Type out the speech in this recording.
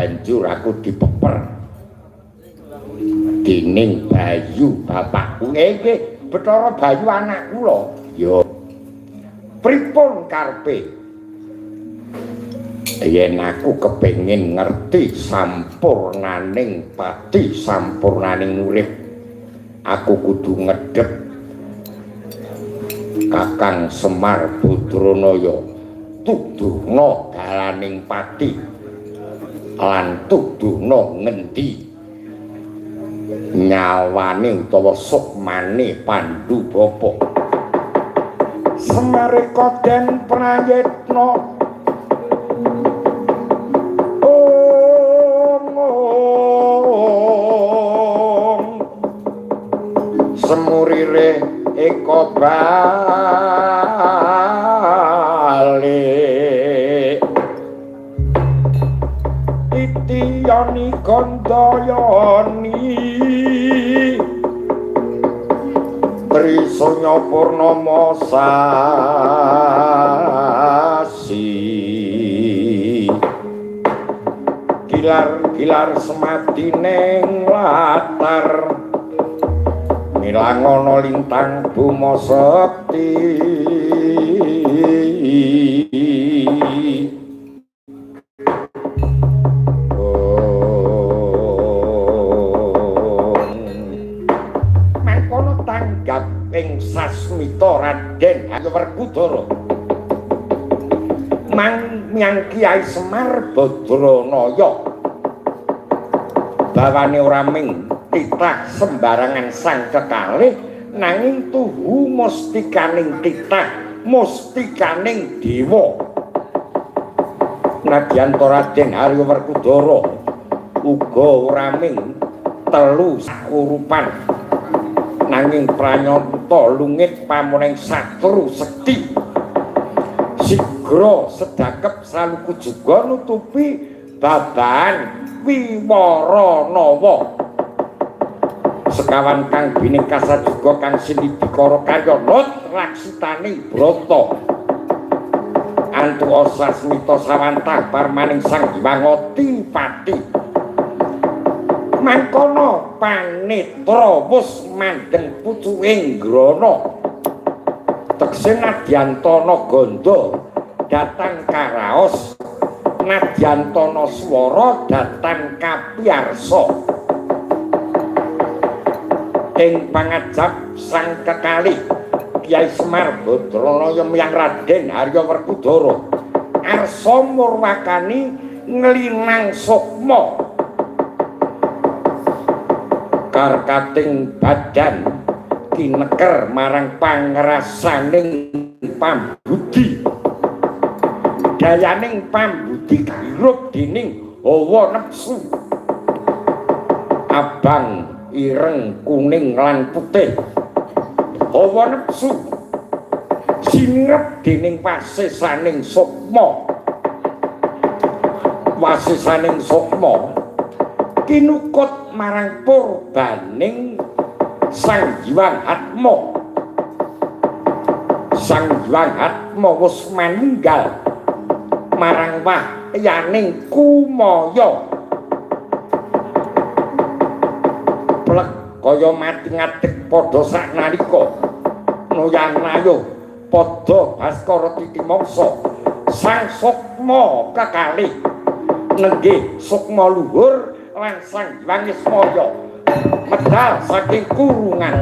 Banjur aku dipeper dening Bayu bapakku. Nggih, Bathara Bayu anak kula. Ya. Pripun karepe? Yen aku kepengin ngerti sampurnaning pati, sampurnaning urip, aku kudu ngedhep Kakang Semar Badranaya, tuduhna dalaning pati lan tuduhna ngendi nyawane utawa sukmane Pandu bapa. Semareka den prayitna semurire eka balik titiyani gandayani Trisanya purnama sasi gilar-gilar semadi ning latar milangono lintang buma sekti. Mangkono tanggap ing sasmita Raden Harya Werkudara mang miang Kyai Semar Badranaya bawane ora ming titah sembarangan sang kekalih nanging tuhu mustikaning titah mustikaning dewa. Nadyan Raden Harya Werkudara uga ora ming telu urupan nanging pranyata lungit pamuneng satru sekti sigra sedakep saluku juga nutupi babahan wiwaranawa. Sekawan kang bining kasajuga kang sinidikara karya nut raksitaning brata antuka sasmita sawantah parmaning Sang Hyang Adipati. Mangkono panetra wus mandeng pucuking grana tekse nadyantana gandha datang karaos nadyantana swara datang kapiyarsa ing pangajap sang kekalih Kyai Semar Badranaya miyang Raden Harya Werkudara arsa murwakani nglinang sukma karkating badan kineker marang pangrasaning pambudi dayaning pambudi hirup dening hawa nepsu abang ireng kuning lan putih hawa nepsu sinirep dening wasesaning sukma wasesaning sukma kinukut marang purbaning Sang Hyang Atma. Sang Hyang Atma wis manunggal marang wahyaning kumaya plek kaya mati ngadeg padha saknalika noyang nayuh padha Baskara titimangsa sang sukma kekalih nenggih sukma luhur lan Sang Hyang Ismaya medal saking kurungan.